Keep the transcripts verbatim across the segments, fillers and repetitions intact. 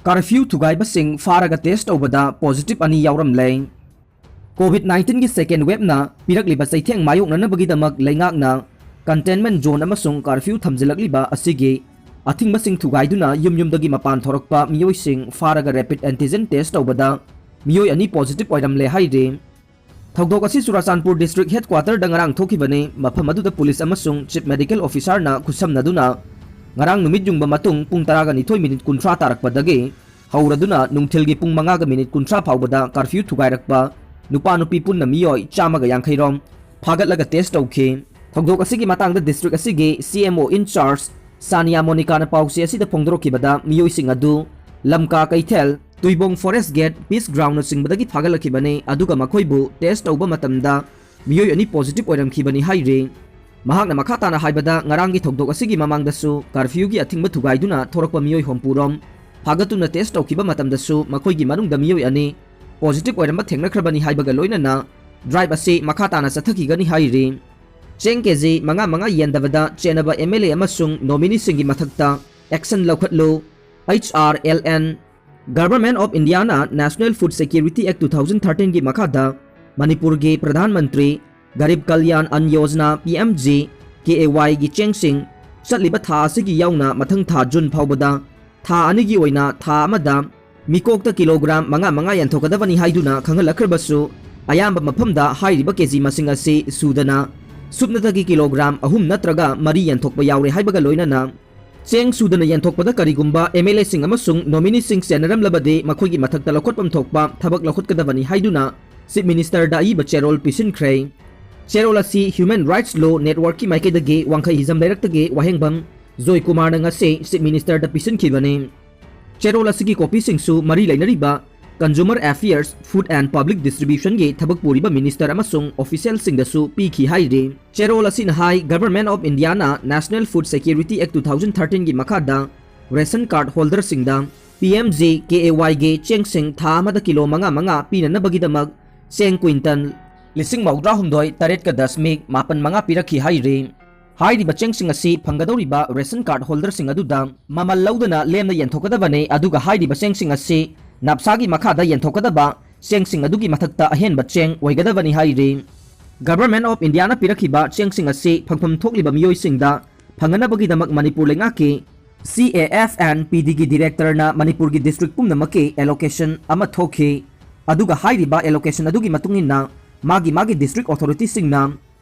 Curfew ꯊꯨꯒꯥꯏꯕꯁꯤꯡ ꯐꯥꯔꯒ test ꯇꯧꯕꯗ positive ꯑꯅꯤ ꯌꯥꯎꯔꯝꯂꯦ꯫ COVID nineteen ꯒꯤ second wave ꯅ ꯄꯤꯔꯛꯂꯤꯕ ꯆꯩꯊꯦꯡ ꯃꯥꯌꯣꯛꯅꯅꯕꯒꯤꯗꯃꯛ ꯂꯩꯉꯥꯛꯅ containment zone ꯑꯃꯁꯨꯡ curfew ꯊꯝꯖꯤꯜꯂꯛꯂꯤꯕ ꯑꯁꯤꯒꯤ ꯑꯊꯤꯡꯕꯁꯤꯡ ꯊꯨꯒꯥꯏꯗꯨꯅ ꯌꯨꯝ ꯌꯨꯝꯗꯒꯤ ꯃꯄꯥꯟ ꯊꯣꯔꯛꯄ ꯃꯤꯑꯣꯏꯁꯤꯡ ꯐꯥꯔꯒ rapid antigen test ꯇꯧꯕꯗ ꯃꯤꯑꯣꯏ ꯑꯅꯤ positive ꯑꯣꯏꯔꯝꯂꯦ ꯍꯥꯏꯔꯤ꯫ ꯊꯧꯗꯣꯛ ꯑꯁꯤ ꯆꯨꯔꯥꯆꯥꯟꯄꯨꯔ district headquarter ꯗ ꯉꯔꯥꯡ ꯊꯣꯛꯈꯤꯕꯅꯤ꯫ ꯃꯐꯝ ꯑꯗꯨꯗ police ꯑꯃꯁꯨꯡ chief medical officer ꯅ ꯈꯨꯠꯁꯝꯅꯗꯨꯅ ꯉꯔꯥꯡ ꯅꯨꯃꯤꯠ ꯌꯨꯡꯕ ꯃꯇꯨꯡ ꯄꯨꯡ ꯇꯔꯥꯒ ꯅꯤꯊꯣꯏ minute ꯀꯨꯟꯊ꯭ꯔꯥ ꯇꯥꯔꯛꯄꯗꯒꯤ ꯍꯧꯔꯗꯨꯅ ꯅꯨꯡꯊꯤꯜꯒꯤ ꯄꯨꯡ ꯃꯉꯥꯒ minute ꯀꯨꯟꯊ꯭ꯔꯥ ꯐꯥꯎꯕꯗ curfew ꯊꯨꯒꯥꯏꯔꯛꯄ ꯅꯨꯄꯥ ꯅꯨꯄꯤ ꯄꯨꯟꯅ ꯃꯤꯑꯣꯏ ꯆꯥꯝꯃꯒ ꯌꯥꯡꯈꯩ ꯔꯣꯝ ꯐꯥꯒꯠꯂꯒ test ꯇꯧꯈꯤ꯫ ꯊꯧꯗꯣꯛ ꯑꯁꯤꯒꯤ ꯃꯇꯥꯡꯗ district ꯑꯁꯤꯒꯤ C M O in charge ꯁꯥꯅꯤꯌꯥ ꯃꯣꯅꯤꯀꯥꯅ ꯄꯥꯎꯆꯦ ꯑꯁꯤꯗ ꯐꯣꯡꯗꯣꯔꯛꯈꯤꯕꯗ ꯃꯤꯑꯣꯏꯁꯤꯡ ꯑꯗꯨ ꯂꯝꯀꯥ ꯀꯩꯊꯦꯜ, ꯇꯨꯏꯕꯣꯡ forest gate, peace ground ꯅꯆꯤꯡꯕꯗꯒꯤ ꯐꯥꯒꯠꯂꯛꯈꯤꯕꯅꯤ, ꯑꯗꯨꯒ ꯃꯈꯣꯏꯕꯨ test ꯇꯧꯕ ꯃꯇꯝꯗ ꯃꯤꯑꯣꯏ ꯑꯅꯤ positive ꯑꯣꯏꯔꯝꯈꯤꯕꯅꯤ ꯍꯥꯏꯔꯤ꯫ ꯃꯍꯥꯛꯅ ꯃꯈꯥ ꯇꯥꯅ ꯍꯥꯏꯕꯗ, ꯉꯔꯥꯡꯒꯤ ꯊꯧꯗꯣꯛ ꯑꯁꯤꯒꯤ ꯃꯃꯥꯡꯗꯁꯨ curfew ꯒꯤ ꯑꯊꯤꯡꯕ ꯊꯨꯒꯥꯏꯗꯨꯅ ꯊꯣꯔꯛꯄ ꯃꯤꯑꯣꯏ ꯍꯨꯝꯐꯨ ꯔꯣꯝ ꯐꯥꯒꯠꯇꯨꯅ test ꯇꯧꯈꯤꯕ ꯃꯇꯝꯗꯁꯨ ꯃꯈꯣꯏꯒꯤ ꯃꯅꯨꯡꯗ ꯃꯤꯑꯣꯏ ꯑꯅꯤ positive ꯑꯣꯏꯔꯝꯕ ꯊꯦꯡꯅꯈ꯭ꯔꯕꯅꯤ ꯍꯥꯏꯕꯒ ꯂꯣꯏꯅꯅ drive ꯑꯁꯤ ꯃꯈꯥ ꯇꯥꯅ ꯆꯠꯊꯈꯤꯒꯅꯤ ꯍꯥꯏꯔꯤ꯫ ꯆꯦꯡ ꯀꯦꯖꯤ ꯃꯉꯥ ꯃꯉꯥ ꯌꯦꯟꯗꯕꯗ ꯆꯦꯟꯅꯕ M L A ꯑꯃꯁꯨꯡ nominee ꯁꯤꯡꯒꯤ ꯃꯊꯛꯇ action ꯂꯧꯈꯠꯂꯨ, H R L N꯫ Government of India ꯅ National Food Security Act two thousand thirteen ꯒꯤ ꯃꯈꯥꯗ ꯃꯅꯤꯄꯨꯔꯒꯤ ꯄ꯭ꯔꯙꯥꯟ ꯃꯟꯇ꯭ꯔꯤ ꯒꯔꯤꯕ ꯀꯜꯌꯥꯟ ꯑꯟ Yojana, P M G K A Y ꯒꯤ ꯆꯦꯡꯁꯤꯡ ꯆꯠꯂꯤꯕ ꯊꯥ ꯑꯁꯤꯒꯤ ꯌꯥꯎꯅ ꯃꯊꯪ ꯊꯥ ꯖꯨꯟ ꯐꯥꯎꯕꯗ ꯊꯥ ꯑꯅꯤꯒꯤ ꯑꯣꯏꯅ ꯊꯥ ꯑꯃꯗ ꯃꯤꯀꯣꯛꯇ ꯀꯤꯂꯣꯒ꯭ꯔꯥꯝ ꯃꯉꯥ ꯃꯉꯥ ꯌꯦꯟꯊꯣꯛꯀꯗꯕꯅꯤ ꯍꯥꯏꯗꯨꯅ ꯈꯪꯍꯜꯂꯛꯈ꯭ꯔꯕꯁꯨ, ꯑꯌꯥꯝꯕ ꯃꯐꯝꯗ ꯍꯥꯏꯔꯤꯕ ꯀꯦꯖꯤ ꯃꯁꯤꯡ ꯑꯁꯤ ꯁꯨꯗꯅ ꯁꯨꯞꯅꯇꯒꯤ ꯀꯤꯂꯣꯒ꯭ꯔꯥꯝ ꯑꯍꯨꯝ ꯅꯠꯇ꯭ꯔꯒ ꯃꯔꯤ ꯌꯦꯟꯊꯣꯛꯄ ꯌꯥꯎꯔꯦ ꯍꯥꯏꯕꯒ ꯂꯣꯏꯅꯅ, ꯆꯦꯡ ꯁꯨꯗꯅ ꯌꯦꯟꯊꯣꯛꯄꯗ ꯀꯔꯤꯒꯨꯝꯕ M L A ꯁꯤꯡ ꯑꯃꯁꯨꯡ nominee ꯁꯤꯡ ꯆꯦꯟꯅꯔꯝꯂꯕꯗꯤ ꯃꯈꯣꯏꯒꯤ ꯃꯊꯛꯇ ꯂꯧꯈꯠꯐꯝ ꯊꯣꯛꯄ ꯊꯕꯛ ꯂꯧꯈꯠꯀꯗꯕꯅꯤ ꯍꯥꯏꯗꯨꯅ Chief Minister ꯗ ꯑꯏꯕ ꯆꯦꯔꯣꯜ ꯄꯤꯁꯤꯟꯈ꯭ꯔꯦ꯫ ꯆꯦꯔꯣꯜ ꯑꯁꯤ Human Rights Law Network ꯀꯤ ꯃꯥꯏꯀꯩꯗꯒꯤ ꯋꯥꯡꯈꯩ ꯍꯤꯖꯝ ꯂꯩꯔꯛꯇꯒꯤ ꯋꯥꯍꯦꯡꯕꯝ ꯖꯣꯏ ꯀꯨꯃꯥꯔꯅ ꯉꯁꯤ Chief Minister ꯗ ꯄꯤꯁꯤꯟꯈꯤꯕꯅꯤ꯫ ꯆꯦꯔꯣꯜ ꯑꯁꯤꯒꯤ copy ꯁꯤꯡꯁꯨ ꯃꯔꯤ ꯂꯩꯅꯔꯤꯕ Consumer Affairs, Food and Public Distribution ꯒꯤ ꯊꯕꯛ ꯄꯨꯔꯤꯕ minister ꯑꯃꯁꯨꯡ official ꯁꯤꯡꯗꯁꯨ ꯄꯤꯈꯤ ꯍꯥꯏꯔꯤ꯫ ꯆꯦꯔꯣꯜ ꯑꯁꯤꯅ ꯍꯥꯏ, Government of India ꯅ National Food Security Act two thousand thirteen ꯒꯤ ꯃꯈꯥꯗ ration card holder ꯁꯤꯡꯗ P M G K A Y ꯒꯤ ꯆꯦꯡꯁꯤꯡ ꯊꯥ ꯑꯃꯗ ꯀꯤꯂꯣ ꯃꯉꯥ ꯃꯉꯥ ꯄꯤꯅꯅꯕꯒꯤꯗꯃꯛ ꯆꯦꯡ quintal ꯂꯤꯁꯤꯡ ꯃꯧꯗ꯭ꯔꯥ ꯍꯨꯝꯗꯣꯏ ꯇꯔꯦꯠꯀ ꯗꯁꯃꯤꯛ ꯃꯥꯄꯟ ꯃꯉꯥ ꯄꯤꯔꯛꯈꯤ ꯍꯥꯏꯔꯤ꯫ ꯍꯥꯏꯔꯤꯕ ꯆꯦꯡꯁꯤꯡ ꯑꯁꯤ ꯐꯪꯒꯗꯧꯔꯤꯕ ration card holderꯁꯤꯡ ꯑꯗꯨꯗ ꯃꯃꯜ ꯂꯧꯗꯅ ꯂꯦꯝꯅ ꯌꯦꯟꯊꯣꯛꯀꯗꯕꯅꯤ, ꯑꯗꯨꯒ ꯍꯥꯏꯔꯤꯕ ꯆꯦꯡꯁꯤꯡ ꯑꯁꯤ NAPSAꯒꯤ ꯃꯈꯥꯗ ꯌꯦꯟꯊꯣꯛꯀꯗꯕ ꯆꯦꯡꯁꯤꯡ ꯑꯗꯨꯒꯤ ꯃꯊꯛꯇ ꯑꯍꯦꯟꯕ ꯆꯦꯡ ꯑꯣꯏꯒꯗꯕꯅꯤ ꯍꯥꯏꯔꯤ꯫ Government of Indiaꯅ ꯄꯤꯔꯛꯈꯤꯕ ꯆꯦꯡꯁꯤꯡ ꯑꯁꯤ ꯐꯪꯐꯝ ꯊꯣꯛꯂꯤꯕ ꯃꯤꯑꯣꯏꯁꯤꯡꯗ ꯐꯪꯍꯟꯅꯕꯒꯤꯗꯃꯛ ꯃꯅꯤꯄꯨꯔ ꯂꯩꯉꯥꯛꯀꯤ C A F and P Dꯒꯤ directorꯅ ꯃꯅꯤꯄꯨꯔꯒꯤ district ꯄꯨꯝꯅꯃꯛꯀꯤ allocation ꯑꯃ ꯊꯣꯛꯈꯤ꯫ ꯑꯗꯨꯒ ꯍꯥꯏꯔꯤꯕ allocation ꯑꯗꯨꯒꯤ ꯃꯇꯨꯡ ꯏꯟꯅ ꯃꯥꯒꯤ ꯃꯥꯒꯤ district authorityꯁꯤꯡꯅ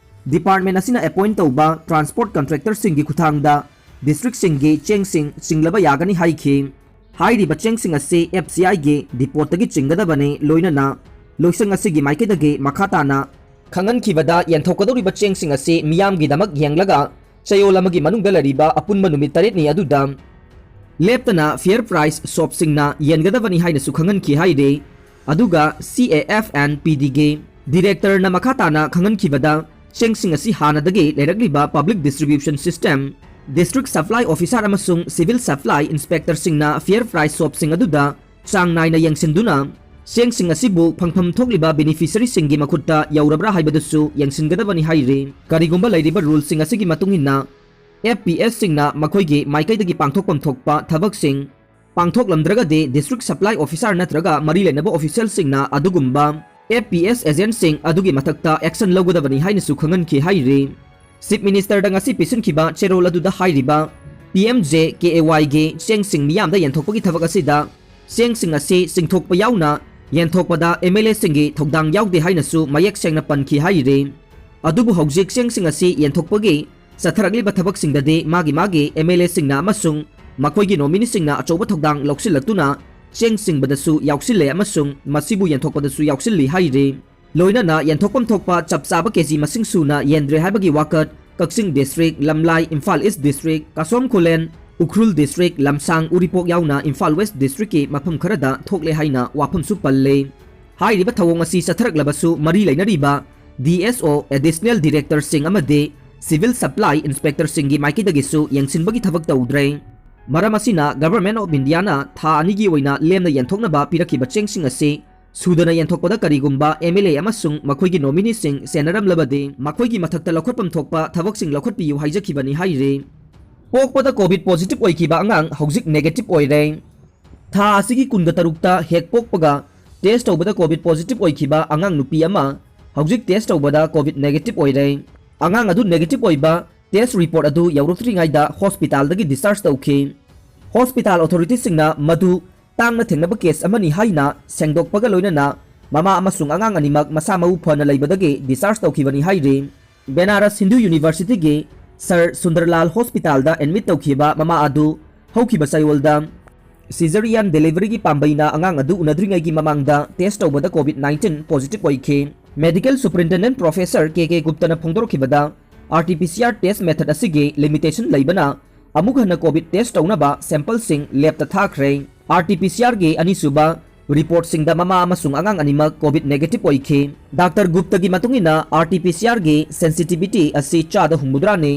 department ꯑꯁꯤꯅ appoint ꯇꯧꯕ transport contractorꯁꯤꯡꯒꯤ ꯈꯨꯠꯊꯥꯡꯗ districtꯁꯤꯡꯒꯤ ꯆꯦꯡꯁꯤꯡ ꯆꯤꯡꯂꯕ ꯌꯥꯒꯅꯤ ꯍꯥꯏꯈꯤ꯫ ꯍꯥꯏꯔꯤꯕ ꯆꯦꯡꯁꯤꯡ ꯑꯁꯤ FCIꯒꯤ depotꯇꯒꯤ ꯆꯤꯡꯒꯗꯕꯅꯤ, ꯂꯣꯏꯅꯅ ꯂꯣꯏꯁꯪ ꯑꯁꯤꯒꯤ ꯃꯥꯏꯀꯩꯗꯒꯤ ꯃꯈꯥ ꯇꯥꯅ ꯈꯪꯍꯟꯈꯤꯕꯗ, ꯌꯦꯟꯊꯣꯛꯀꯗꯧꯔꯤꯕ ꯆꯦꯡꯁꯤꯡ ꯑꯁꯤ ꯃꯤꯌꯥꯝꯒꯤꯗꯃꯛ ꯌꯦꯡꯂꯒ ꯆꯌꯣꯜ ꯑꯃꯒꯤ ꯃꯅꯨꯡꯗ ꯂꯩꯔꯤꯕ ꯑꯄꯨꯟꯕ ꯅꯨꯃꯤꯠ ꯇꯔꯦꯠꯅꯤ ꯑꯗꯨꯗ ꯂꯦꯞꯇꯅ fair price shopꯁꯤꯡꯅ ꯌꯦꯟꯒꯗꯕꯅꯤ ꯍꯥꯏꯅꯁꯨ ꯈꯪꯍꯟꯈꯤ ꯍꯥꯏꯔꯤ꯫ ꯑꯗꯨꯒ C A F and P Dꯒꯤ directorꯅ ꯃꯈꯥ ꯇꯥꯅ ꯈꯪꯍꯟꯈꯤꯕꯗ, ꯆꯦꯡꯁꯤꯡ ꯑꯁꯤ ꯍꯥꯟꯅꯗꯒꯤ ꯂꯩꯔꯛꯂꯤꯕ public distribution system, district supply officer ꯑꯃꯁꯨꯡ civil supply inspectorꯁꯤꯡꯅ fair price shopꯁꯤꯡ ꯑꯗꯨꯗ ꯆꯥꯡ ꯅꯥꯏꯅ ꯌꯦꯡꯁꯤꯟꯗꯨꯅ ꯆꯦꯡꯁꯤꯡ ꯑꯁꯤꯕꯨ ꯐꯪꯐꯝ ꯊꯣꯛꯂꯤꯕ beneficiaryꯁꯤꯡꯒꯤ ꯃꯈꯨꯠꯇ ꯌꯧꯔꯕ꯭ꯔꯥ ꯍꯥꯏꯕꯗꯨꯁꯨ ꯌꯦꯡꯁꯤꯟꯒꯗꯕꯅꯤ ꯍꯥꯏꯔꯤ꯫ ꯀꯔꯤꯒꯨꯝꯕ ꯂꯩꯔꯤꯕ ruleꯁꯤꯡ ꯑꯁꯤꯒꯤ ꯃꯇꯨꯡ ꯏꯟꯅ FPSꯁꯤꯡꯅ ꯃꯈꯣꯏꯒꯤ ꯃꯥꯏꯀꯩꯗꯒꯤ ꯄꯥꯡꯊꯣꯛꯐꯝ ꯊꯣꯛꯄ ꯊꯕꯛꯁꯤꯡ ꯄꯥꯡꯊꯣꯛꯂꯝꯗ꯭ꯔꯒꯗꯤ district supply officer ꯅꯠꯇ꯭ꯔꯒ ꯃꯔꯤ ꯂꯩꯅꯕ officialꯁꯤꯡꯅ ꯑꯗꯨꯒꯨꯝꯕ FPS agentꯁꯤꯡ ꯑꯗꯨꯒꯤ ꯃꯊꯛꯇ action ꯂꯧꯒꯗꯕꯅꯤ ꯍꯥꯏꯅꯁꯨ ꯈꯪꯍꯟꯈꯤ ꯍꯥꯏꯔꯤ꯫ Chief Ministerꯗ ꯉꯁꯤ ꯄꯤꯁꯤꯟꯈꯤꯕ ꯆꯦꯔꯣꯜ ꯑꯗꯨꯗ ꯍꯥꯏꯔꯤꯕ PMJKAYꯒꯤ ꯆꯦꯡꯁꯤꯡ ꯃꯤꯌꯥꯝꯗ ꯌꯦꯟꯊꯣꯛꯄꯒꯤ ꯊꯕꯛ ꯑꯁꯤꯗ ꯆꯦꯡꯁꯤꯡ ꯑꯁꯤ ꯆꯤꯡꯊꯣꯛꯄ ꯌꯥꯎꯅ ꯌꯦꯟꯊꯣꯛꯄꯗ MLAꯁꯤꯡꯒꯤ ꯊꯧꯗꯥꯡ ꯌꯥꯎꯗꯦ ꯍꯥꯏꯅꯁꯨ ꯃꯌꯦꯛ ꯁꯦꯡꯅ ꯄꯟꯈꯤ ꯍꯥꯏꯔꯤ꯫ ꯑꯗꯨꯕꯨ ꯍꯧꯖꯤꯛ ꯆꯦꯡꯁꯤꯡ ꯑꯁꯤ ꯌꯦꯟꯊꯣꯛꯄꯒꯤ ꯆꯠꯊꯔꯛꯂꯤꯕ ꯊꯕꯛꯁꯤꯡꯗꯗꯤ ꯃꯥꯒꯤ ꯃꯥꯒꯤ MLAꯁꯤꯡꯅ ꯑꯃꯁꯨꯡ ꯃꯈꯣꯏꯒꯤ nomineeꯁꯤꯡꯅ ꯑꯆꯧꯕ ꯊꯧꯗꯥꯡ ꯂꯧꯁꯤꯜꯂꯛꯇꯨꯅ ꯆꯦꯡ ꯆꯤꯡꯕꯗꯁꯨ ꯌꯥꯎꯁꯤꯜꯂꯦ ꯑꯃꯁꯨꯡ ꯃꯁꯤꯕꯨ ꯌꯦꯟꯊꯣꯛꯄꯗꯁꯨ ꯌꯥꯎꯁꯤꯜꯂꯤ ꯍꯥꯏꯔꯤ꯫ ꯂꯣꯏꯅꯅ ꯌꯦꯟꯊꯣꯛꯐꯝ ꯊꯣꯛꯄ ꯆꯞ ꯆꯥꯕ KG ꯃꯁꯤꯡ ꯁꯨꯅ ꯌꯦꯟꯗ꯭ꯔꯦ ꯍꯥꯏꯕꯒꯤ ꯋꯥꯀꯠ ꯀꯛꯆꯤꯡ district, ꯂꯝꯂꯥꯏ, ꯏꯝꯐꯥꯜ East district, ꯀꯁꯣꯝ ꯈꯨꯂꯦꯟ, ꯎꯈ꯭ꯔꯨꯜ district, ꯂꯝꯁꯥꯡ, ꯎꯔꯤꯄꯣꯛ ꯌꯥꯎꯅ ꯏꯝꯐꯥꯜ West districtꯀꯤ ꯃꯐꯝ ꯈꯔꯗ ꯊꯣꯛꯂꯦ ꯍꯥꯏꯅ ꯋꯥꯐꯝꯁꯨ ꯄꯜꯂꯦ꯫ ꯍꯥꯏꯔꯤꯕ ꯊꯧꯑꯣꯡ ꯑꯁꯤ ꯆꯠꯊꯔꯛꯂꯕꯁꯨ ꯃꯔꯤ ꯂꯩꯅꯔꯤꯕ DSO, additional directorꯁꯤꯡ ꯑꯃꯗꯤ civil supply inspectorꯁꯤꯡꯒꯤ ꯃꯥꯏꯀꯩꯗꯒꯤꯁꯨ ꯌꯦꯡꯁꯤꯟꯕꯒꯤ ꯊꯕꯛ ꯇꯧꯗ꯭ꯔꯦ꯫ ꯃꯔꯝ ꯑꯁꯤꯅ Government of Indiaꯅ ꯊꯥ ꯑꯅꯤꯒꯤ ꯑꯣꯏꯅ ꯂꯦꯝꯅ ꯌꯦꯟꯊꯣꯛꯅꯕ ꯄꯤꯔꯛꯈꯤꯕ ꯆꯦꯡꯁꯤꯡ ꯑꯁꯤ ꯁꯨꯗꯅ ꯌꯦꯟꯊꯣꯛꯄꯗ ꯀꯔꯤꯒꯨꯝꯕ ꯑꯦꯝ ꯑꯦꯜ ꯑꯦ ꯑꯃꯁꯨꯡ ꯃꯈꯣꯏꯒꯤ ꯅꯣꯃꯤꯅꯤꯁꯤꯡ ꯆꯦꯟꯅꯔꯝꯂꯕꯗꯤ ꯃꯈꯣꯏꯒꯤ ꯃꯊꯛꯇ ꯂꯧꯈꯠꯐꯝ ꯊꯣꯛꯄ ꯊꯕꯛꯁꯤꯡ ꯂꯧꯈꯠꯄꯤꯌꯨ ꯍꯥꯏꯖꯈꯤꯕꯅꯤ ꯍꯥꯏꯔꯤ꯫ ꯄꯣꯛꯄꯗ ꯀꯣꯚꯤꯗ ꯄꯣꯖꯤꯇꯤꯚ ꯑꯣꯏꯈꯤꯕ ꯑꯉꯥꯡ ꯍꯧꯖꯤꯛ ꯅꯦꯒꯦꯇꯤꯚ ꯑꯣꯏꯔꯦ꯫ ꯊꯥ ꯑꯁꯤꯒꯤ ꯀꯨꯟꯒ ꯇꯔꯨꯛꯇ ꯍꯦꯛ ꯄꯣꯛꯄꯒ ꯇꯦꯁ ꯇꯧꯕꯗ ꯀꯣꯚꯤꯗ ꯄꯣꯖꯤꯇꯤꯚ ꯑꯣꯏꯈꯤꯕ ꯑꯉꯥꯡ ꯅꯨꯄꯤ ꯑꯃ ꯍꯧꯖꯤꯛ ꯇꯦꯁ ꯇꯧꯕꯗ ꯀꯣꯚꯤꯗ ꯅꯦꯒꯦꯇꯤꯚ ꯑꯣꯏꯔꯦ꯫ ꯑꯉꯥꯡ ꯑꯗꯨ ꯅꯦꯒꯦꯇꯤꯚ ꯑꯣꯏꯕ ꯇꯦꯁ ꯔꯤꯄꯣꯔꯠ ꯑꯗꯨ ꯌꯧꯔꯛꯇ꯭ꯔꯤꯉꯩꯗ ꯍꯣꯁꯄꯤꯇꯥꯜꯗꯒꯤ ꯗꯤꯁꯆꯥꯔꯖ ꯇꯧꯈꯤ꯫ ꯍꯣꯁꯄꯤꯇꯥꯜ ꯑꯣꯊꯣꯔꯤꯇꯤꯁꯤꯡꯅ ꯃꯗꯨ ꯇꯥꯡꯅ ꯊꯦꯡꯅꯕ ꯀꯦꯁ ꯑꯃꯅꯤ ꯍꯥꯏꯅ ꯁꯦꯡꯗꯣꯛꯄꯒ ꯂꯣꯏꯅꯅ ꯃꯃꯥ ꯑꯃꯁꯨꯡ ꯑꯉꯥꯡ ꯑꯅꯤꯃꯛ ꯃꯁꯥ ꯃꯎ ꯐꯅ ꯂꯩꯕꯗꯒꯤ ꯗꯤꯁꯆꯥꯔꯖ ꯇꯧꯈꯤꯕꯅꯤ ꯍꯥꯏꯔꯤ꯫ ꯕꯦꯅꯥꯔꯁ ꯍꯤꯟꯗꯨ ꯌꯨꯅꯤꯚꯔꯁꯤꯇꯤꯒꯤ ꯁꯔ ꯁꯨꯟꯗꯔꯂꯥꯜ ꯍꯣꯁꯄꯤꯇꯥꯜꯗ ꯑꯦꯗꯃꯤꯠ ꯇꯧꯈꯤꯕ ꯃꯃꯥ ꯑꯗꯨ ꯍꯧꯈꯤꯕ ꯆꯌꯣꯜꯗ ꯁꯤꯖꯔꯤꯌꯥꯟ ꯗꯦꯂꯤꯚꯔꯤꯒꯤ ꯄꯥꯝꯕꯩꯅ ꯑꯉꯥꯡ ꯑꯗꯨ ꯎꯅꯗ꯭ꯔꯤꯉꯩꯒꯤ ꯃꯃꯥꯡꯗ ꯇꯦꯁ ꯇꯧꯕꯗ ꯀꯣꯚꯤꯗ ꯅꯥꯏꯟꯇꯤꯟ ꯄꯣꯖꯤꯇꯤꯚ ꯑꯣꯏꯈꯤ꯫ Medical superintendent professor K K ꯒꯨꯞꯇꯅ ꯐꯣꯡꯗꯣꯔꯛꯈꯤꯕꯗ, R T P C R test ꯃꯦꯊꯗ ꯑꯁꯤꯒꯤ ꯂꯤꯃꯤꯇꯦꯁꯟ ꯂꯩꯕꯅ ꯑꯃꯨꯛ ꯍꯟꯅ ꯀꯣꯚꯤꯗ ꯇꯦꯁ ꯇꯧꯅꯕ ꯁꯦꯝꯄꯜꯁꯤꯡ ꯂꯦꯕꯇ ꯊꯥꯈ꯭ꯔꯦ꯫ ꯑꯥꯔ ꯇꯤ ꯄꯤ ꯁꯤ ꯑꯥꯔꯒꯤ ꯑꯅꯤꯁꯨꯕ ꯔꯤꯄꯣꯔꯠꯁꯤꯡꯗ ꯃꯃꯥ ꯑꯃꯁꯨꯡ ꯑꯉꯥꯡ ꯑꯅꯤꯃꯛ ꯀꯣꯚꯤꯗ ꯅꯦꯒꯦꯇꯤꯚ ꯑꯣꯏꯈꯤ꯫ ꯗꯥꯛꯇꯔ ꯒꯨꯞꯇꯒꯤ ꯃꯇꯨꯡ ꯏꯟꯅ, ꯑꯥꯔ ꯇꯤ ꯄꯤ ꯁꯤ ꯑꯥꯔꯒꯤ ꯁꯦꯟꯁꯤꯇꯤꯚꯤꯇꯤ ꯑꯁꯤ ꯆꯥꯗ ꯍꯨꯝꯐꯨꯇꯔꯥꯅꯤ,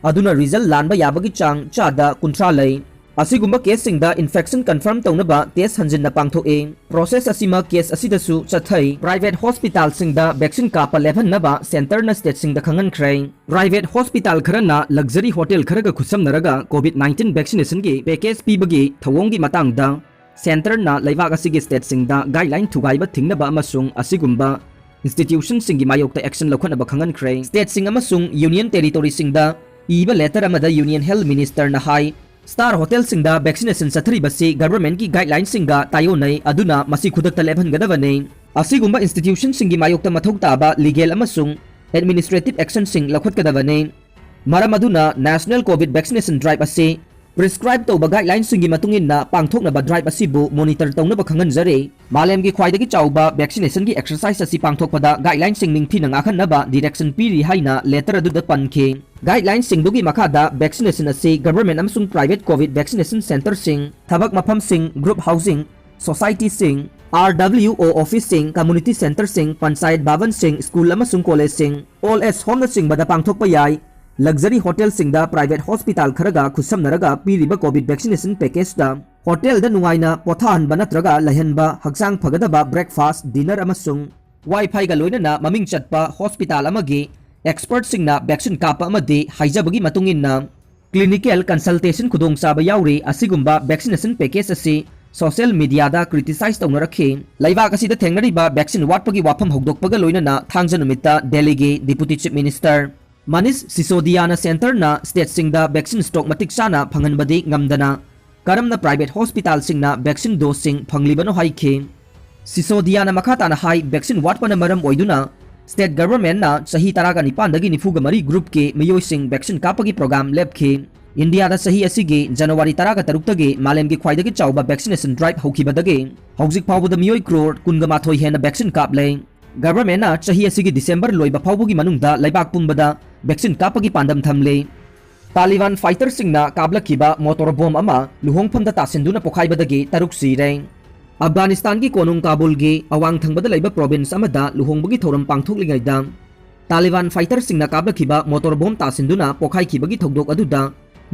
ꯑꯗꯨꯅ ꯔꯤꯖꯜ ꯂꯥꯟꯕ ꯌꯥꯕꯒꯤ ꯆꯥꯡ ꯆꯥꯗ ꯀꯨꯟꯊ꯭ꯔꯥ ꯂꯩ꯫ ꯑꯁꯤꯒꯨꯝꯕ ꯀꯦꯁꯁꯤꯡꯗ ꯏꯟꯐꯦꯛꯁꯟ ꯀꯟꯐꯥꯔꯝ ꯇꯧꯅꯕ ꯇꯦꯁ ꯍꯟꯖꯤꯟꯅ ꯄꯥꯡꯊꯣꯛꯏ꯫ ꯄ꯭ꯔꯣꯁꯦꯁ ꯑꯁꯤꯃꯛ ꯀꯦꯁ ꯑꯁꯤꯗꯁꯨ ꯆꯠꯊꯩ꯫ ꯄ꯭ꯔꯥꯏꯚꯦꯠ ꯍꯣꯁꯄꯤꯇꯥꯜꯁꯤꯡꯗ ꯚꯦꯛꯁꯤꯟ ꯀꯥꯞꯄ ꯂꯦꯞꯍꯟꯅꯕ ꯁꯦꯟꯇꯔꯅ ꯁ꯭ꯇꯦꯠꯁꯤꯡꯗ ꯈꯪꯍꯟꯈ꯭ꯔꯦ꯫ ꯄ꯭ꯔꯥꯏꯚꯦꯠ ꯍꯣꯁꯄꯤꯇꯥꯜ ꯈꯔꯅ ꯂꯛꯖꯔꯤ ꯍꯣꯇꯦꯜ ꯈꯔꯒ ꯈꯨꯠꯁꯝꯅꯔꯒ ꯀꯣꯚꯤꯗ ꯅꯥꯏꯟꯇꯤꯟ ꯚꯦꯛꯁꯤꯅꯦꯁꯟꯒꯤ ꯄꯦꯀꯦꯖ ꯄꯤꯕꯒꯤ ꯊꯧꯑꯣꯡꯒꯤ ꯃꯇꯥꯡꯗ ꯁꯦꯟꯇꯔꯅ ꯂꯩꯕꯥꯛ ꯑꯁꯤꯒꯤ ꯁ꯭ꯇꯦꯠꯁꯤꯡꯗ ꯒꯥꯏꯗꯂꯥꯏꯟ ꯊꯨꯒꯥꯏꯕ ꯊꯤꯡꯅꯕ ꯑꯃꯁꯨꯡ ꯑꯁꯤꯒꯨꯝꯕ ꯏꯟꯁꯇꯤꯇ꯭ꯌꯨꯁꯟꯁꯤꯡꯒꯤ ꯃꯥꯌꯣꯛꯇ ꯑꯦꯛꯁꯟ ꯂꯧꯈꯠꯅꯕ ꯈꯪꯍꯟꯈ꯭ꯔꯦ꯫ ꯁ꯭ꯇꯦꯠꯁꯤꯡ ꯑꯃꯁꯨꯡ ꯌꯨꯅꯤꯌꯟ ꯇꯦꯔꯤꯇꯣꯔꯤꯁꯤꯡꯗ ꯏꯕ ꯂꯦꯇꯔ ꯑꯃꯗ ꯌꯨꯅꯤꯌꯟ ꯍꯦꯜꯊ ꯃꯤꯅꯤꯁꯇꯔꯅ ꯍꯥꯏ, ꯁ꯭ꯇꯥꯔ ꯍꯣꯇꯦꯜꯁꯤꯡꯗ ꯚꯦꯛꯁꯤꯅꯦꯁꯟ ꯆꯠꯊꯔꯤꯕꯁꯤ ꯒꯚꯔꯟꯃꯦꯟꯠꯀꯤ ꯒꯥꯏꯗꯂꯥꯏꯟꯁꯤꯡꯒ ꯇꯥꯏꯑꯣꯟꯅꯩ, ꯑꯗꯨꯅ ꯃꯁꯤ ꯈꯨꯗꯛꯇ ꯂꯦꯞꯍꯟꯒꯗꯕꯅꯤ꯫ ꯑꯁꯤꯒꯨꯝꯕ ꯏꯟꯁꯇꯤꯇ꯭ꯌꯨꯁꯟꯁꯤꯡꯒꯤ ꯃꯥꯌꯣꯛꯇ ꯃꯊꯧ ꯇꯥꯕ ꯂꯤꯒꯦꯜ ꯑꯃꯁꯨꯡ ꯑꯦꯗꯃꯤꯅꯤꯁꯇ꯭ꯔꯦꯇꯤꯚ ꯑꯦꯛꯁꯟꯁꯤꯡ ꯂꯧꯈꯠꯀꯗꯕꯅꯤ꯫ ꯃꯔꯝ ꯑꯗꯨꯅ ꯅꯦꯁꯅꯦꯜ ꯀꯣꯚꯤꯗ ꯚꯦꯛꯁꯤꯅꯦꯁꯟ ꯗ꯭ꯔꯥꯏꯚ ꯑꯁꯤ ꯄ꯭ꯔꯤꯁꯀ꯭ꯔꯥꯏꯕ ꯇꯧꯕ ꯒꯥꯏꯗꯂꯥꯏꯟꯁꯤꯡꯒꯤ ꯃꯇꯨꯡ ꯏꯟꯅ ꯄꯥꯡꯊꯣꯛꯅꯕ ꯗ꯭ꯔꯥꯏꯚ ꯑꯁꯤꯕꯨ ꯃꯣꯅꯤꯇꯔ ꯇꯧꯅꯕ ꯈꯪꯍꯟꯖꯔꯤ꯫ ꯃꯥꯂꯦꯝꯒꯤ ꯈ꯭ꯋꯥꯏꯗꯒꯤ ꯆꯥꯎꯕ ꯚꯦꯛꯁꯤꯅꯦꯁꯟꯒꯤ ꯑꯦꯛꯁꯔꯁꯥꯏꯖ ꯑꯁꯤ ꯄꯥꯡꯊꯣꯛꯄꯗ ꯒꯥꯏꯗꯂꯥꯏꯟꯁꯤꯡ ꯅꯤꯡꯊꯤꯅ ꯉꯥꯛꯍꯟꯅꯕ ꯗꯤꯔꯦꯛꯁꯟ ꯄꯤꯔꯤ ꯍꯥꯏꯅ ꯂꯦꯇꯔ ꯑꯗꯨꯗ ꯄꯟꯈꯤ꯫ ꯒꯥꯏꯗꯂꯥꯏꯟꯁꯤꯡꯗꯨꯒꯤ ꯃꯈꯥꯗ ꯚꯦꯛꯁꯤꯅꯦꯁꯟ ꯑꯁꯤ ꯒꯚꯔꯟꯃꯦꯟꯠ ꯑꯃꯁꯨꯡ ꯄ꯭ꯔꯥꯏꯚꯦꯠ ꯀꯣꯚꯤꯗ ꯚꯦꯛꯁꯤꯅꯦꯁꯟ ꯁꯦꯟꯇꯔꯁꯤꯡ, ꯊꯕꯛ ꯃꯐꯝꯁꯤꯡ, ꯒ꯭ꯔꯨꯞ ꯍꯥꯎꯁꯤꯡ, ꯁꯣꯁꯥꯏꯇꯤꯁꯤꯡ, ꯑꯥꯔ ꯗꯕ꯭ꯂꯤꯎ ꯑꯣ ꯑꯣꯐꯤꯁꯁꯤꯡ, ꯀꯝꯃ꯭ꯌꯨꯅꯤꯇꯤ ꯁꯦꯟꯇꯔꯁꯤꯡ, ꯄꯟꯆꯥꯌꯠ ꯚꯕꯟꯁꯤꯡ, ꯁ꯭ꯀꯨꯜ ꯑꯃꯁꯨꯡ ꯀꯣꯂꯦꯖꯁꯤꯡ, ꯑꯣꯜꯗ ꯑꯦꯖ ꯍꯣꯝꯅꯆꯤꯡꯕꯗ ꯄꯥꯡꯊꯣꯛꯄ ꯌꯥꯏ꯫ ꯂꯛꯖꯔꯤ ꯍꯣꯇꯦꯜꯁꯤꯡꯗ ꯄ꯭ꯔꯥꯏꯚꯦꯠ ꯍꯣꯁꯄꯤꯇꯥꯜ ꯈꯔꯒ ꯈꯨꯠꯁꯝꯅꯔꯒ ꯄꯤꯔꯤꯕ ꯀꯣꯚꯤꯗ ꯚꯦꯛꯁꯤꯅꯦꯁꯟ ꯄꯦꯀꯦꯖꯇ ꯍꯣꯇꯦꯜꯗ ꯅꯨꯡꯉꯥꯏꯅ ꯄꯣꯊꯥꯍꯟꯕ ꯅꯠꯇ꯭ꯔꯒ ꯂꯩꯍꯟꯕ, ꯍꯛꯆꯥꯡ ꯐꯒꯗꯕ breakfast, dinner ꯑꯃꯁꯨꯡ Wi-Fi ꯒ ꯂꯣꯏꯅꯅ ꯃꯃꯤꯡ ꯆꯠꯄ hospital ꯑꯃꯒꯤ expert ꯁꯤꯡꯅ vaccine ꯀꯥꯞꯄ ꯑꯃꯗꯤ ꯍꯥꯏꯖꯕꯒꯤ ꯃꯇꯨꯡ ꯏꯟꯅ clinical consultation ꯈꯨꯗꯣꯡꯆꯥꯕ ꯌꯥꯎꯔꯤ꯫ ꯑꯁꯤꯒꯨꯝꯕ vaccination package ꯑꯁꯤ social media ꯗ criticize ꯇꯧꯅꯔꯛꯈꯤ꯫ ꯂꯩꯕꯥꯛ ꯑꯁꯤꯗ ꯊꯦꯡꯅꯔꯤꯕ vaccine ꯋꯥꯠꯄꯒꯤ ꯋꯥꯐꯝ ꯍꯧꯗꯣꯛꯄꯒ ꯂꯣꯏꯅꯅ ꯊꯥꯡꯖ ꯅꯨꯃꯤꯠꯇ ꯗꯦꯜꯂꯤꯒꯤ Deputy Chief Minister Manish ꯁꯤꯁꯣꯗꯤꯌꯥꯅ centre ꯅ state ꯁꯤꯡꯗ vaccine stock ꯃꯇꯤꯛ ꯆꯥꯅ ꯐꯪꯍꯟꯕꯗꯤ ꯉꯝꯗꯅ ꯀꯔꯝꯅ private hospital ꯁꯤꯡꯅ vaccine dose ꯁꯤꯡ ꯐꯪꯂꯤꯕꯅꯣ ꯍꯥꯏꯈꯤ꯫ ꯁꯤꯁꯣꯗꯤꯌꯥꯅ ꯃꯈꯥ ꯇꯥꯅ ꯍꯥꯏ, vaccine ꯋꯥꯠꯄꯅ ꯃꯔꯝ ꯑꯣꯏꯗꯨꯅ state government ꯅ ꯆꯍꯤ ꯇꯔꯥꯒ ꯅꯤꯄꯥꯟꯗꯒꯤ ꯅꯤꯐꯨꯒ ꯃꯔꯤ group ꯀꯤ ꯃꯤꯑꯣꯏꯁꯤꯡ vaccine ꯀꯥꯞꯄꯒꯤ program ꯂꯦꯞꯈꯤ꯫ ꯏꯟꯗꯤꯌꯥꯗ ꯆꯍꯤ ꯑꯁꯤꯒꯤ ꯖꯅꯋꯥꯔꯤ ꯇꯔꯥꯒ ꯇꯔꯨꯛꯇꯒꯤ ꯃꯥꯂꯦꯝꯒꯤ ꯈ꯭ꯋꯥꯏꯗꯒꯤ ꯆꯥꯎꯕ vaccination drive ꯍꯧꯈꯤꯕꯗꯒꯤ ꯍꯧꯖꯤꯛ ꯐꯥꯎꯕꯗ ꯃꯤꯑꯣꯏ crore ꯀꯨꯟꯒ ꯃꯥꯊꯣꯏ ꯍꯦꯟꯅ vaccine ꯀꯥꯞꯂꯦ꯫ Government ꯅ ꯆꯍꯤ ꯑꯁꯤꯒꯤ December ꯂꯣꯏꯕ ꯐꯥꯎꯕꯒꯤ ꯃꯅꯨꯡꯗ ꯂꯩꯕꯥꯛ ꯄꯨꯝꯕꯗ vaccine ꯀꯥꯞꯄꯒꯤ ꯄꯥꯟꯗꯝ ꯊꯝꯂꯤ꯫ ꯇꯥꯂꯤꯕꯥꯟ fighter ꯁꯤꯡꯅ ꯀꯥꯞꯂꯛꯈꯤꯕ motor bomb ꯑꯃ ꯂꯨꯍꯣꯡꯐꯝꯗ ꯇꯥꯁꯤꯟꯗꯨꯅ ꯄꯣꯈꯥꯏꯕꯗꯒꯤ ꯇꯔꯨꯛ ꯁꯤꯔꯦ꯫ ꯑꯐꯒꯥꯅꯤꯁꯇꯥꯟꯒꯤ ꯀꯣꯅꯨꯡ ꯀꯥꯕꯨꯜꯒꯤ ꯑꯋꯥꯡ ꯊꯪꯕꯗ ꯂꯩꯕ province ꯑꯃꯗ ꯂꯨꯍꯣꯡꯕꯒꯤ ꯊꯧꯔꯝ ꯄꯥꯡꯊꯣꯛꯂꯤꯉꯩꯗ ꯇꯥꯂꯤꯕꯥꯟ fighter ꯁꯤꯡꯅ ꯀꯥꯞꯂꯛꯈꯤꯕ motor bomb ꯇꯥꯁꯤꯟꯗꯨꯅ ꯄꯣꯈꯥꯏꯈꯤꯕꯒꯤ ꯊꯧꯗꯣꯛ ꯑꯗꯨꯗ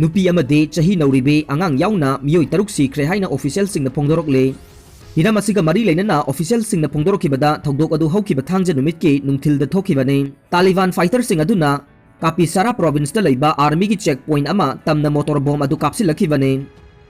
ꯅꯨꯄꯤ ꯑꯃꯗꯤ ꯆꯍꯤ ꯅꯧꯔꯤꯕꯤ ꯑꯉꯥꯡ ꯌꯥꯎꯅ ꯃꯤꯑꯣꯏ ꯇꯔꯨꯛ ꯁꯤꯈ꯭ꯔꯦ ꯍꯥꯏꯅ official ꯁꯤꯡꯅ ꯐꯣꯡꯗꯣꯔꯛꯂꯤ꯫ ꯍꯤꯔꯝ ꯑꯁꯤꯒ ꯃꯔꯤ ꯂꯩꯅꯅ official ꯁꯤꯡꯅ ꯐꯣꯡꯗꯣꯔꯛꯈꯤꯕꯗ ꯊꯧꯗꯣꯛ ꯑꯗꯨ ꯍꯧꯈꯤꯕ ꯊꯥꯡꯖ ꯅꯨꯃꯤꯠꯀꯤ ꯅꯨꯡꯊꯤꯜꯗ ꯊꯣꯛꯈꯤꯕꯅꯤ꯫ ꯇꯥꯂꯤꯕꯥꯟ fighter ꯁꯤꯡ ꯑꯗꯨꯅ ꯀꯥꯄꯤꯁꯥꯔꯥ province ꯇ ꯂꯩꯕ army ꯒꯤ check point ꯑꯃ ꯇꯝꯅ motor bomb ꯑꯗꯨ ꯀꯥꯞꯁꯤꯜꯂꯛꯈꯤꯕꯅꯤ꯫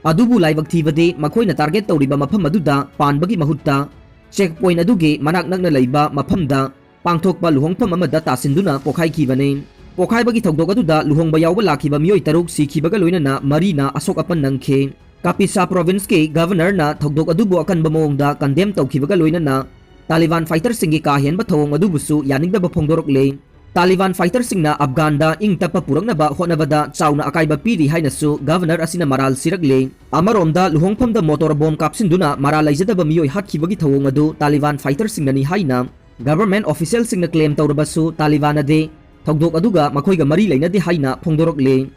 ꯑꯗꯨꯕꯨ ꯂꯥꯏꯕꯛ ꯊꯤꯕꯗꯤ ꯃꯈꯣꯏꯅ target ꯇꯧꯔꯤꯕ ꯃꯐꯝ ꯑꯗꯨꯗ ꯄꯥꯟꯕꯒꯤ ꯃꯍꯨꯠꯇ check point ꯑꯗꯨꯒꯤ ꯃꯅꯥꯛ ꯅꯛꯅ ꯂꯩꯕ ꯃꯐꯝꯗ ꯄꯥꯡꯊꯣꯛꯄ ꯂꯨꯍꯣꯡꯐꯝ ꯑꯃꯗ ꯇꯥꯁꯤꯟꯗꯨꯅ ꯄꯣꯈꯥꯏꯈꯤꯕꯅꯤ꯫ ꯄꯣꯈꯥꯏꯕꯒꯤ ꯊꯧꯗꯣꯛ ꯑꯗꯨꯗ ꯂꯨꯍꯣꯡꯕ ꯌꯥꯎꯕ ꯂꯥꯛꯈꯤꯕ ꯃꯤꯑꯣꯏ ꯇꯔꯨꯛ ꯁꯤꯈꯤꯕꯒ ꯂꯣꯏꯅꯅ ꯃꯔꯤꯅ ꯑꯁꯣꯛ ꯑꯄꯟ ꯅꯪꯈꯤ꯫ ꯀꯥꯄꯤꯁꯥ province ꯀꯤ governor ꯅ ꯊꯧꯗꯣꯛ ꯑꯗꯨꯕꯨ ꯑꯀꯟꯕ ꯃꯑꯣꯡꯗ condemn ꯇꯧꯈꯤꯕꯒ ꯂꯣꯏꯅꯅ ꯇꯥꯂꯤꯕꯥꯟ fighter ꯁꯤꯡꯒꯤ ꯀꯥ ꯍꯦꯟꯕ ꯊꯧꯑꯣꯡ ꯑꯗꯨꯕꯨꯁꯨ ꯌꯥꯅꯤꯡꯗꯕ ꯐꯣꯡꯗꯣꯔꯛꯂꯤ꯫ ꯇꯥꯂꯤꯕꯥꯟ fighter ꯁꯤꯡꯅ ꯑꯐꯒꯥꯟꯗ ꯏꯪ ꯇꯞꯄ ꯄꯨꯔꯛꯅꯕ ꯍꯣꯠꯅꯕꯗ ꯆꯥꯎꯅ ꯑꯀꯥꯏꯕ ꯄꯤꯔꯤ ꯍꯥꯏꯅꯁꯨ governor ꯑꯁꯤꯅ ꯃꯔꯥꯜ ꯁꯤꯔꯛꯂꯤ꯫ ꯑꯃꯔꯣꯝꯗ ꯂꯨꯍꯣꯡꯐꯝꯗ motor bomb ꯀꯥꯞꯁꯤꯟꯗꯨꯅ ꯃꯔꯥꯜ ꯂꯩꯖꯗꯕ ꯃꯤꯑꯣꯏ ꯍꯥꯠꯈꯤꯕꯒꯤ ꯊꯧꯑꯣꯡ ꯑꯗꯨ ꯇꯥꯂꯤꯕꯥꯟ fighter ꯁꯤꯡꯅꯅꯤ ꯍꯥꯏꯅ government official ꯁꯤꯡꯅ claim ꯇꯧꯔꯕꯁꯨ ꯇꯥꯂꯤꯕꯥꯟ ꯑꯗꯤ ꯊꯧꯗꯣꯛ ꯑꯗꯨꯒ ꯃꯈꯣꯏꯒ ꯃꯔꯤ ꯂꯩꯅꯗꯦ ꯍꯥꯏꯅ ꯐꯣꯡꯗꯣꯔꯛꯂꯤ꯫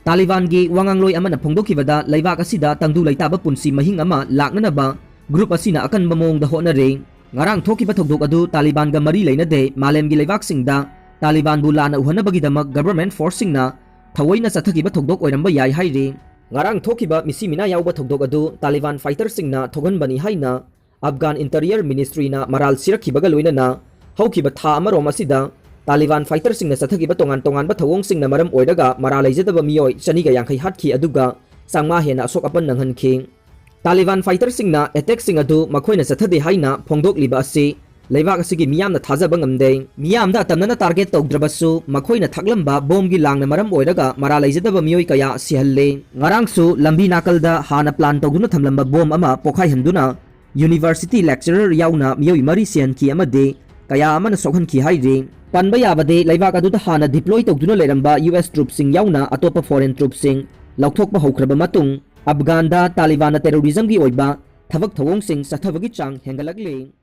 ꯇꯥꯂꯤꯕꯥꯟꯒꯤ ꯋꯥꯉꯥꯡꯂꯣꯏ ꯑꯃꯅ ꯐꯣꯡꯗꯣꯛꯈꯤꯕꯗ ꯂꯩꯕꯥꯛ ꯑꯁꯤꯗ ꯇꯪꯗꯨ ꯂꯩꯇꯥꯕ ꯄꯨꯟꯁꯤ ꯃꯍꯤꯡ ꯑꯃ ꯂꯥꯛꯅꯅꯕ group ꯑꯁꯤꯅ ꯑꯀꯟꯕ ꯃꯑꯣꯡꯗ ꯍꯣꯠꯅꯔꯤ꯫ ꯉꯔꯥꯡ ꯊꯣꯛꯈꯤꯕ ꯊꯧꯗꯣꯛ ꯑꯗꯨ ꯇꯥꯂꯤꯕꯥꯟꯒ ꯃꯔꯤ ꯂꯩꯅꯗꯦ, ꯃꯥꯂꯦꯝꯒꯤ ꯂꯩꯕꯥꯛꯁꯤꯡꯗ ꯇꯥꯂꯤꯕꯥꯟꯕꯨ ꯂꯥꯟꯅ ꯎꯍꯟꯅꯕꯒꯤꯗꯃꯛ government force ꯁꯤꯡꯅ ꯊꯑꯣꯏꯅ ꯆꯠꯊꯈꯤꯕ ꯊꯧꯗꯣꯛ ꯑꯣꯏꯔꯝꯕ ꯌꯥꯏ ꯍꯥꯏꯔꯤ꯫ ꯉꯔꯥꯡ ꯊꯣꯛꯈꯤꯕ ꯃꯤꯁꯤ ꯃꯤꯅꯥ ꯌꯥꯎꯕ ꯊꯧꯗꯣꯛ ꯑꯗꯨ ꯇꯥꯂꯤꯕꯥꯟ ꯐꯥꯏꯇꯔꯁꯤꯡꯅ ꯊꯣꯛꯍꯟꯕꯅꯤ ꯍꯥꯏꯅ ꯑꯐꯒꯥꯟ ꯏꯟꯇꯔꯤꯌꯔ ꯃꯤꯅꯤꯁꯇ꯭ꯔꯤꯅ ꯃꯔꯥꯜ ꯁꯤꯔꯛꯈꯤꯕꯒ ꯂꯣꯏꯅꯅ ꯍꯧꯈꯤꯕ ꯊꯥ ꯑꯃꯔꯣꯝ ꯑꯁꯤꯗ ꯇꯥꯂꯤꯕꯥꯟ ꯐꯥꯏꯇꯔꯁꯤꯡꯅ ꯆꯠꯊꯈꯤꯕ ꯇꯣꯉꯥꯟ ꯇꯣꯉꯥꯟꯕ ꯊꯧꯑꯣꯡꯁꯤꯡꯅ ꯃꯔꯝ ꯑꯣꯏꯔꯒ ꯃꯔꯥ ꯂꯩꯖꯗꯕ ꯃꯤꯑꯣꯏ ꯆꯅꯤꯒ ꯌꯥꯡꯈꯩ ꯍꯥꯠꯈꯤ, ꯑꯗꯨꯒ ꯆꯥꯝꯃꯉꯥ ꯍꯦꯟꯅ ꯑꯁꯣꯛ ꯑꯄꯟ ꯅꯪꯍꯟꯈꯤ꯫ ꯇꯥꯂꯤꯕꯥꯟ ꯐꯥꯏꯇꯔꯁꯤꯡꯅ ꯑꯦꯇꯦꯛꯁꯤꯡ ꯑꯗꯨ ꯃꯈꯣꯏꯅ ꯆꯠꯊꯗꯦ ꯍꯥꯏꯅ ꯐꯣꯡꯗꯣꯛꯂꯤꯕ ꯑꯁꯤ ꯂꯩꯕꯥꯛ ꯑꯁꯤꯒꯤ ꯃꯤꯌꯥꯝꯅ ꯊꯥꯖꯕ ꯉꯝꯗꯦ꯫ ꯃꯤꯌꯥꯝꯗ ꯑꯇꯝꯅꯅ ꯇꯥꯔꯒꯦꯠ ꯇꯧꯗ꯭ꯔꯕꯁꯨ, ꯃꯈꯣꯏꯅ ꯊꯥꯛꯂꯝꯕ ꯕꯣꯝꯒꯤ ꯂꯥꯡꯅ ꯃꯔꯝ ꯑꯣꯏꯔꯒ ꯃꯔꯥ ꯂꯩꯖꯗꯕ ꯃꯤꯑꯣꯏ ꯀꯌꯥ ꯁꯤꯍꯜꯂꯦ꯫ ꯉꯔꯥꯡꯁꯨ ꯂꯝꯕꯤ ꯅꯥꯀꯜꯗ ꯍꯥꯟꯅ ꯄ꯭ꯂꯥꯟ ꯇꯧꯗꯨꯅ ꯊꯝꯂꯝꯕ ꯕꯣꯝ ꯑꯃ ꯄꯣꯈꯥꯏꯍꯟꯗꯨꯅ ꯌꯨꯅꯤꯚꯔꯁꯤꯇꯤ ꯂꯦꯛꯆꯔꯔ ꯌꯥꯎꯅ ꯃꯤꯑꯣꯏ ꯃꯔꯤ ꯁꯤꯍꯟꯈꯤ ꯑꯃꯗꯤ ꯀꯌꯥ ꯑꯃꯅ ꯁꯣꯛꯍꯟꯈꯤ ꯍꯥꯏꯔꯤ꯫ ꯄꯟꯕ ꯌꯥꯕꯗꯤ, ꯂꯩꯕꯥꯛ ꯑꯗꯨꯗ ꯍꯥꯟꯅ ꯗꯤꯄ꯭ꯂꯣꯏ ꯇꯧꯗꯨꯅ ꯂꯩꯔꯝꯕ ꯌꯨ ꯑꯦꯁ ꯇ꯭ꯔꯨꯞꯁꯤꯡ ꯌꯥꯎꯅ ꯑꯇꯣꯞꯄ ꯐꯣꯔꯦꯟ ꯇ꯭ꯔꯨꯞꯁꯤꯡ ꯂꯧꯊꯣꯛꯄ ꯍꯧꯈ꯭ꯔꯕ ꯃꯇꯨꯡ, ꯑꯐꯒꯥꯟꯗ ꯇꯥꯂꯤꯕꯥꯟꯅ ꯇꯦꯔꯣꯔꯤꯖꯝꯒꯤ ꯑꯣꯏꯕ ꯊꯕꯛ ꯊꯧꯑꯣꯡꯁꯤꯡ ꯆꯠꯊꯕꯒꯤ ꯆꯥꯡ ꯍꯦꯟꯒꯠꯂꯛꯂꯤ꯫